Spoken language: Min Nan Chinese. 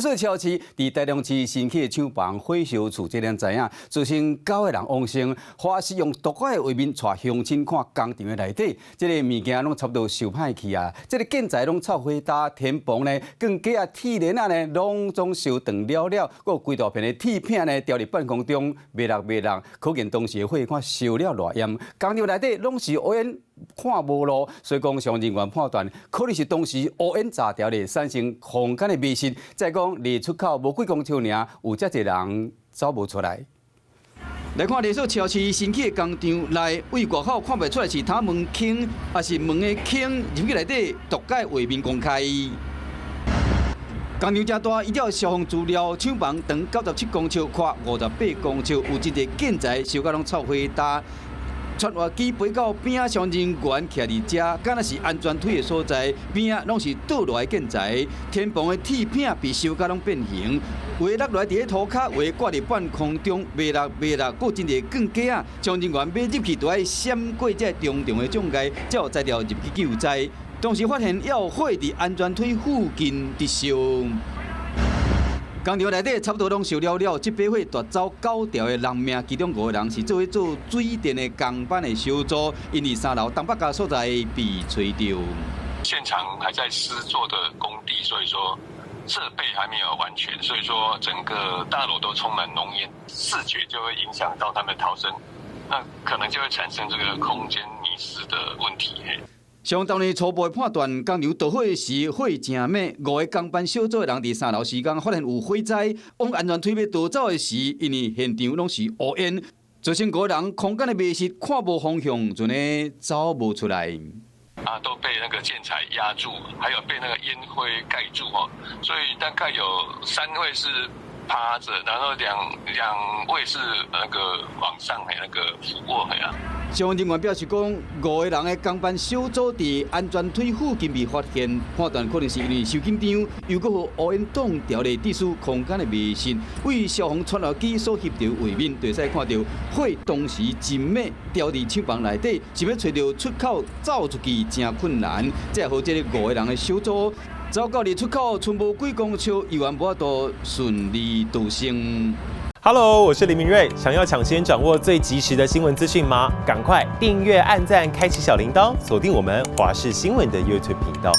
連鎖超市佇台中市新起的廠房火燒厝，這咱知影，造成九個人往生。火是用毒火的畫面帶鄉親看工廠的內底，這个物件攏差不多燒歹去啊！這个建材攏臭火焦，天棚呢、鋼架啊、鐵鏈仔呢，攏總燒斷了了，閣有規大片的鐵片呢，吊佇半空中，袂落袂落，可見當時的火看燒了偌嚴。工廠內底攏是烏煙，看無路，所以講消防人員判斷，可能是當時烏煙瘴調咧產生空間的迷失。再講離出口無幾公尺爾，有遮濟人走無出來。來看連鎖超市新起的工廠內，對外口看袂出來是窗門坑，抑是門的坑入去內底，毒蓋畫面公開。工廠遮大，依照消防資料，廠房長97公尺，寬58公尺，有真濟建材燒甲攏臭火焦。傳話機飛到邊仔，消防人員徛佇遮，敢若是安全梯的所在，邊仔攏是倒落來建材，天棚的鐵片被燒甲攏變形，有的落來佇咧塗跤，有的掛佇半空中，袂落袂落，閣真濟鋼架仔，消防人員欲入去，都愛閃過這重重的障礙，才有才調入去救災。當時發現有火佇安全梯附近佇燒。工廠內底差不多攏燒了了，這把火奪走九條的人命，其中五個人是做做水電的工班的小組，𪜶佇三樓東北角所在被揣著。現場還在施作的工地，所以說設備還沒有完全，所以說整個大樓都充滿濃煙，視覺就會影響到他們逃生，那可能就會產生這個空間迷失的問題。相當年初步的判斷，工廠著火時火誠猛，五个工班小組的人佇三樓時間發現有火災，往安全梯欲逃走的時，因為現場攏是烏煙，造成五個人空間的迷失，看無方向，就呢走無出來。啊，都被那個建材壓住，還有被那個煙灰蓋住哦，所以大概有三位是趴着，然後兩位是那個往上的那個俯臥的啊。消防人員表示講，五個人的工班小組佇安全梯附近被發現，判斷可能是因為傷緊張，又閣予烏煙擋著咧，致使空間的迷失。對消防傳話機所翕著畫面，就會使看著火當時真猛，牢佇廠房內底，想欲揣著出口走出去誠困難。才會予這个五個人的小組走到離出口賰無幾公尺，猶原無法度順利逃生。 Hello，我是林明瑞。想要搶先掌握最及時的新聞資訊嗎？趕快訂閱、按讚、開啟小鈴鐺，鎖定我們華視新聞的 YouTube 頻道。